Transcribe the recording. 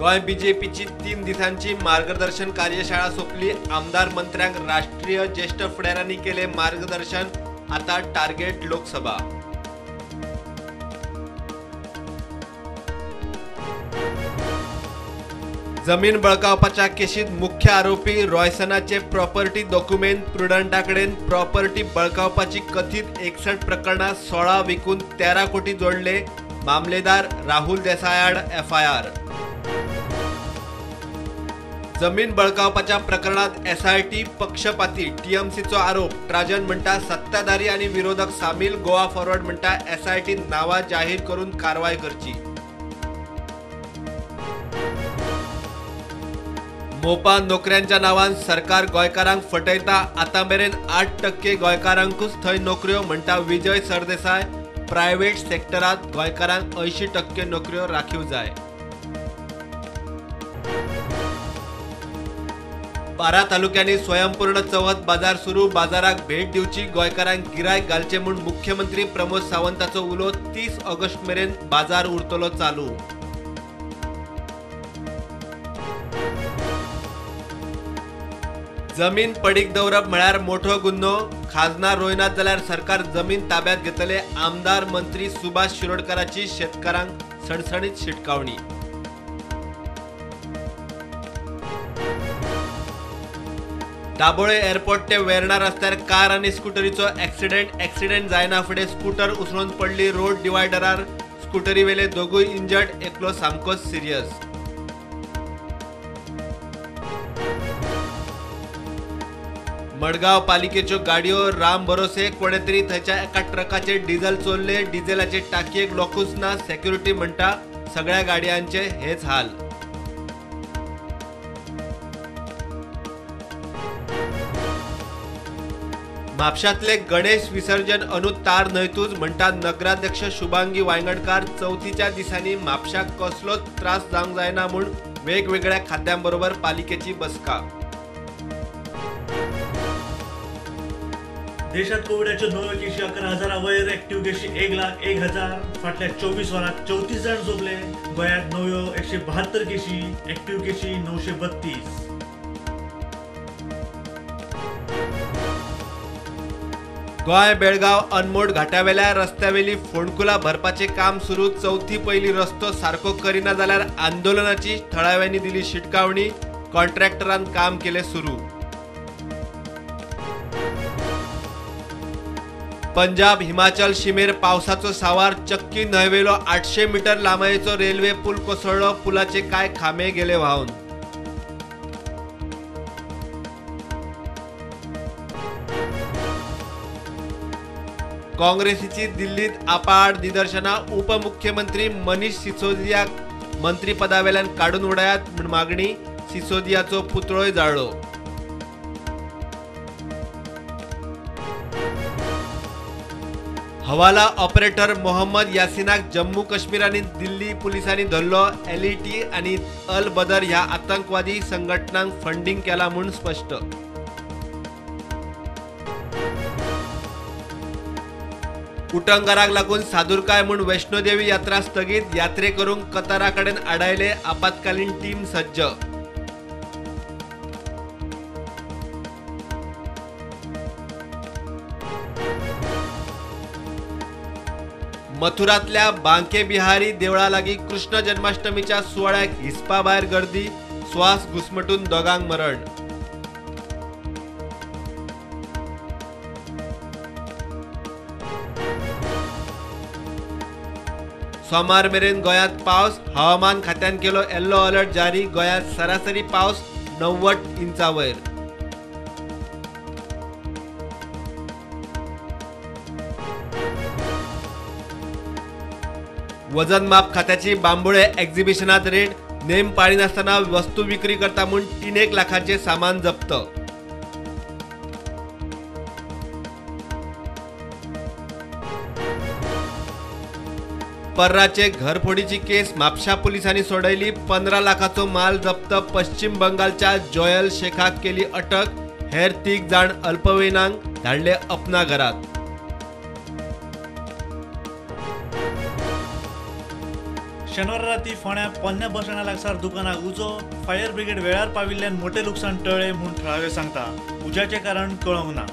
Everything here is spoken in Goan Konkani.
गोंय बीजेपीची 3 दिसांची मार्गदर्शन कार्यशाळा सोंपली. आमदार मंत्र्यांक राष्ट्रीय ज्येष्ठ फुडाऱ्यांनी केले मार्गदर्शन. आता टार्गेट लोकसभा. जमीन बळकावपाच्या केशीत मुख्य आरोपी रॉयसनाचे प्रॉपर्टी डॉक्युमेंट प्रुडंटाकडेन. प्रॉपर्टी बळकावपाची कथित 61 प्रकरणात 16 विकून 13 कोटी जोडले. मामलेदार राहुल देसायाड एफआयआर. जमीन बळकावपाच्या प्रकरणात एसआयटी पक्षपाती, टीएमसीचो आरोप. ट्राजन म्हणटा सत्ताधारी आनी विरोधक सामील. गोवा फॉरवर्ड म्हणटा एसआयटी नांवां जाहीर करून कारवाय करची. मोपा नोकऱ्यांच्या नावान सरकार गोंयकारांक फटयता. आतां मेरेन 8% गोंयकारांकूच थंय नोकऱ्यो म्हणटा विजय सरदेसाय. प्रायव्हेट सेक्टरांत गोंयकारांक 80% नोकऱ्यो राखीव जाय. 12 तालुक्यांनी स्वयंपूर्ण चवथ बाजार सुरू. बाजाराक भेट दिवची, गोंयकारांक गिरायक घालचें म्हूण मुख्यमंत्री प्रमोद सावंताचो उलो. 30 ऑगस्ट मेरेन बाजार उरतलो चालू. जमीन पडीक दवरप म्हळ्यार मोठो गुन्हो. खाजना रोयनात जाल्यार सरकार जमीन ताब्यात घेतले. आमदार मंत्री सुभाष शिरोडकाराची शेतकारांक सणसणीत शिटकावणी. दाबोळे एअरपोर्ट ते वेर्णा रस्त्यार कार आनी स्कुटरीचो एक्सिडेंट. एक्सिडेंट जायना फुडें स्कूटर उसळून पडली रोड डिवायडरार. स्कुटरी वेले दोगूय इंजर्ड, एकलो सामकोच सिरियस. मडगांव पालिकेच्यो गाडयो राम भरोसे. कोणे तरी थंयच्या एका ट्रकाचेर डिझल चोरले. डिझेलाचे टाकयेक लोकूच ना. सेक्युरिटी म्हणटा सगळ्या गाडयांचे हेच हाल. म्हापशांतले गणेश विसर्जन अंदू तार न्हंयतूच म्हणटा नगराध्यक्ष शुभांगी वायंगणकार. चवथीच्या दिसांनी म्हापशाक कसलोच त्रास जावंक जायना म्हूण वेगवेगळ्या खात्यांबरोबर पालिकेची बसका. देशात कोविडाच्यो नव्यो केशी 11,000 वयर, ऍक्टिव्ह केशी 1,01,000. फाटल्या 24 वरांत 34 जाण सोंपले. गोंयांत नव्यो 172 केशी, ऍक्टिव्ह केशी 932. गोंय बेळगांव अनमोड घाटावेल्या रस्त्यावेली फोंडकुलां भरपाचें काम सुरू. चवथी पयली रस्तो सारको करिना जाल्यार आंदोलनाची थळाव्यांनी दिली शिटकावणी. कॉन्ट्रॅक्टरान काम केलें सुरू. पंजाब हिमाचल शिमेर पावसाचो सावार. चक्की न्हंयवेलो 800 मीटर लांबायेचो रेल्वे पूल कोसळ्ळो. पुलाचे कांय खांबे गेले व्हांवन. काँग्रेसीची दिल्लीत आपाआड निदर्शनां. उपमुख्यमंत्री मनीष सिसोदियाक मंत्रीपदावेल्यान काडून उडयात म्हूण मागणी. सिसोदियाचो पुतळोय जाळ्ळो. हवाला ऑपरेटर मोहम्मद यासिनाक जम्मू काश्मीर आनी दिल्ली पुलिसांनी धरलो. एलईटी आनी अल बदर ह्या आतंकवादी संघटनांक फंडींग केला म्हूण स्पश्ट. उटंगाराक लागून सादुरकाय म्हूण वैष्णोदेवी यात्रा स्थगीत. यात्रेकरूंक कतारा कडेन आडायले. आपत्कालीन टीम सज्ज. मथुरातल्या बांके बिहारी देवळा लागीं कृष्ण जन्माष्टमीच्या सुवाळ्याक हिसपाभायर गर्दी. श्वास घुसमटून दोगांक मरण. सोमार मेरेन गोंयांत पावस. हवामान खात्यान केलो येल्लो अलर्ट जारी. गोंयांत सरासरी पावस 90 इंचा वयर. वजन माप खात्याची बांबोळे एक्झिबिशनात रेड. नेम पाळिनासतना वस्तू विक्री करता म्हूण 3 लाखांचे सामान जप्त. पर्राचे घरफोडीची केस म्हापशा पुलिसांनी सोडयली. 15 लाखाचो माल जप्त. पश्चिम बंगालच्या जोयल शेखाक केली अटक. हेर 3 जाण अल्पवयीनांक धाडले अपना घरात. शेनवारा राती फोंड्या पोन्न्या बस स्टँडा लागसार दुकानाक उजो. फायर ब्रिगेड वेळार पाविल्ल्यान मोठें लुकसाण टळ्ळें म्हूण थळावे सांगता. उज्याचें कारण कळोंक ना.